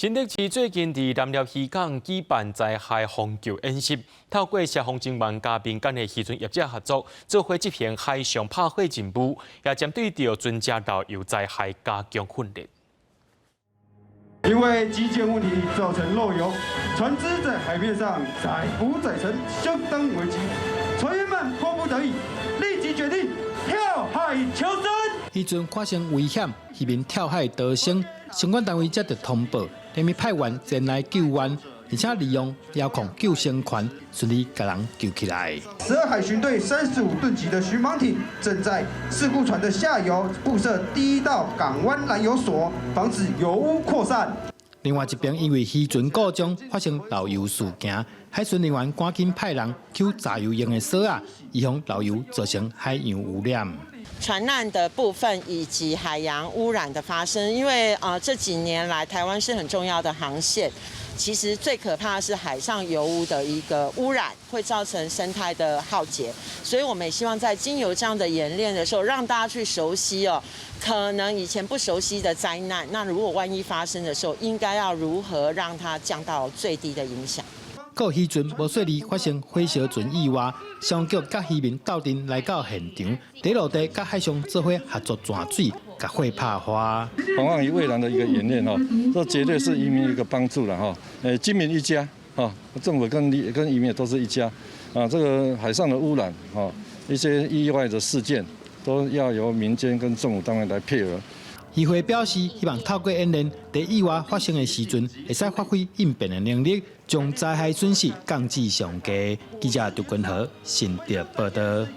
新竹市最近佇南寮漁港舉辦災害防救演習，透過消防人員佮民間的漁船業者合作，做伙執行海上拍火任務，也針對著船隻漏油災害加強訓練。因為機件問題造成漏油，船隻在海面上載浮載沉，相當危急。船員們迫不得已，立即決定跳海求生。漁船發生危險，漁民跳海逃生，相關單位接到通報，連日派員前來救援，而且利用遙控救生圈順利共人救起來。12海巡隊35噸級的巡防艇正在事故船的下游佈設第一道港灣攔油索，防止油污擴散。另外一邊，因為漁船故障發生漏油事件，海巡人員趕緊派人搝鍘油用的索仔，預防漏油造成海洋污染。船難的部分以及海洋污染的發生，因為啊這幾年來台灣是很重要的航線，其實最可怕的是海上油污的一個污染，會造成生態的浩劫，所以我們也希望在經由這樣的演練的時候，讓大家去熟悉哦，可能以前不熟悉的災難，那如果萬一發生的時候，應該要如何讓它降到最低的影響。閣漁船無細膩發生火燒船意外，消防局佮漁民鬥陣來到現場，佇陸地佮海上做伙合作鑽水，共火拍花。防範於未然的一個演練哦，這絕對是漁民一個幫助了哈。誒，軍民一家啊，政府跟漁民也都是一家啊。這個海上的污染啊，一些意外的事件，都要由民間跟政府單位來配合。漁會表示，希望透過演練，佇意外發生的時陣，會使發揮應變的能力，將災害損失降至上低。記者杜君和新竹報導。